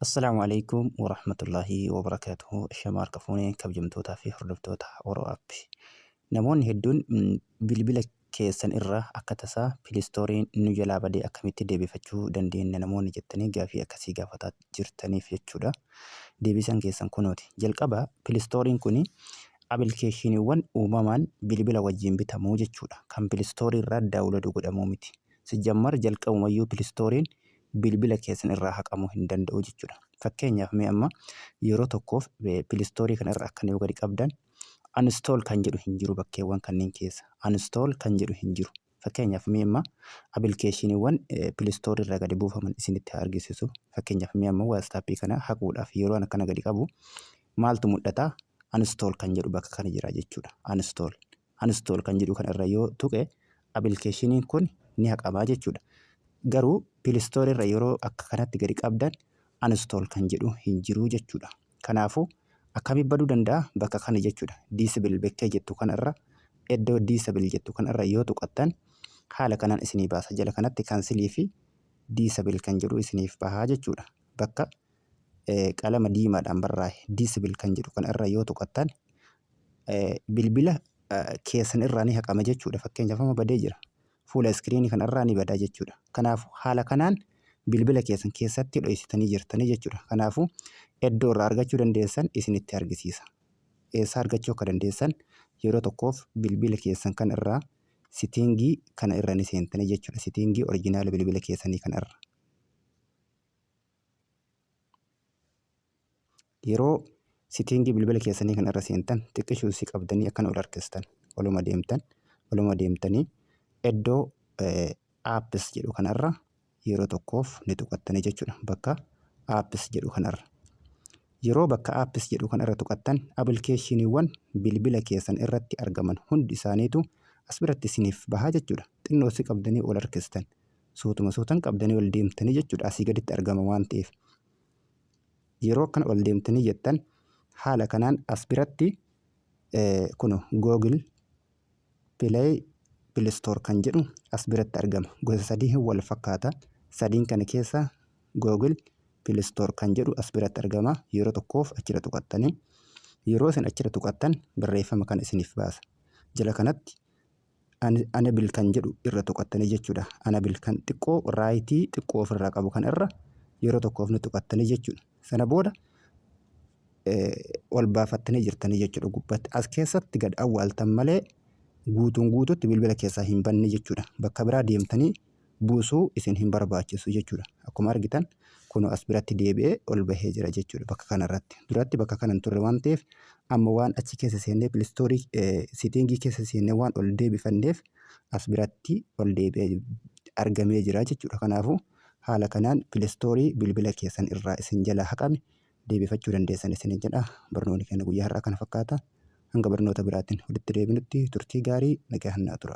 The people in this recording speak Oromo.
Assalaamu alaikum warahmatullaahi wabarakaatuhu. Shama harka fuunee kabajamtootaa fi hordoftoota Oro App. Namoonni hedduun bilbila keessan irraa akka tasaa Play Storeiin nu jalaa badee akkamitti deebifachuu dandeenya namoonni jettanii gaafii akkasii gaafataa jirtaniif jechuudha. Deebisaan keessan kunooti. Jalqaba Play Storeiin kuni applicationiiwwan uumamaan bilbila wajjin bitamuu jechuudha. Kan Play Store irraa download godhamuu miti. Sijjammar jalqabumayyuu Play Storeiin bilbila keessan irraa haqamuu hin danda'u jechuudha. Fakkeenyaaf mee amma yeroo tokkoof Play Store kana irra akkana yoo gadi qabdan, uninstall kan jedhu hin jiru bakkeewwan kanneen keessa. Uninstall kan jedhu hin jiru. Fakkeenyaaf mee amma applicationiiwwan Play Store irraa gadi buufaman isinitti haa argisiisu. Fakkeenyaaf mee amma WhatsApp kana haquudhaaf yeroo akkana gadi qabu maaltu mul'ata? Uninstall kan jedhu bakka kana jira jechuudha. Uninstall. Uninstall kan jedhu kana irra yoo tuqe applicationiin kun ni haqamaa jechuudha. Garuu Play Store irra yeroo akka kanatti gadi qabdan uninstall kan jedhu hin jiru jechuudha. Kanaafuu akkamitti baduu danda'a? Bakka kana jechuudha. Disable bakkee jettu kanarra, iddoo disable jettu kanarra yoo tuqattan haala kanaan isinii baasa. Jala kanatti cancel fi disable kan jedhu isiniif bahaa jechuudha. Bakka qalama diimaadhaan barraa'e disable kan jedhu kanarra yoo tuqattan bilbila keessan irraa ni haqama jechuudha. Fakkeenyaaf amma badee jira. Fuula screenii kanarraa ni badaa jechuudha. Kanaafuu haala kanaan bilbila keessan keessatti dho'isitanii jirtanii jechuudha. Kanaafuu iddoo irraa argachuu dandeessan isinitti argisiisa. Eessaa argachuu akka dandeessan yeroo tokkoof bilbila keessan kan irraa setting kana irra ni seentanii jechuudha. Setting original bilbila keessanii kana irra. Yeroo setting bilbila keessanii kana irra seentan, xiqqishuu si qabdanii akkana ol harkistan, oluma deemtan, oluma deemtanii iddoo apps jedhu kanarra yeroo tokkoof ni tuqattanii jechuudha. Bakka apps jedhu kanarra. Yeroo bakka apps jedhu kanarra tuqattan applicationiiwwan bilbila keessan irratti argaman hundi isaaniitu as biratti isiniif bahaa jechuudha. Xinnoo si qabdanii ol harkistan. Suutuma suutan qabdanii ol deemtanii jechuudha. Asii gaditti argama waan ta'eef. Yeroo akkana ol deemtanii jettan haala kanaan as biratti kun Google Play, Play Store kan jedhu as biratti argama. Gosa sadii wal fakkaata. Sadiin kana keessa Google Play Store kan jedhu as biratti argama. Yeroo tokkoof achirra tuqattanii, yeroo isin achirra tuqattan barreeffama kana isiniif baasa. Jala kanatti enable kan jedhu irra tuqattanii jechuudha. Enable kan xiqqoo right xiqqoo ofirraa qabu kan irra yeroo tokkoof ni tuqattanii jechuudha. Sana booda ol baafattanii jirtanii jechuudha gubbatti. As keessatti gad awwaaltan malee guutuun guututti bilbila keessaa hin banne jechuudha. Bakka biraa deemtanii buusuu isin hin barbaachisu jechuudha. Akkuma argitan kun as biratti deebi'ee ol bahee jira jechuudha bakka kanarratti. Duratti bakka kana hin turre waan ta'eef, amma waan achi keessa seennee Play Store setting keessa seennee waan ol deebifanneef as biratti ol deebi'ee argamee jira jechuudha. Kanaafuu haala kanaan Play Store bilbila keessan irraa isin jala haqame deebifachuu dandeessan isiniin jedha. Barnoonni keenya guyyaa har'aa kana fakkaata. Hanga barnoota biraatiin walitti deebinutti turtii gaarii, nagaa hannaa tura.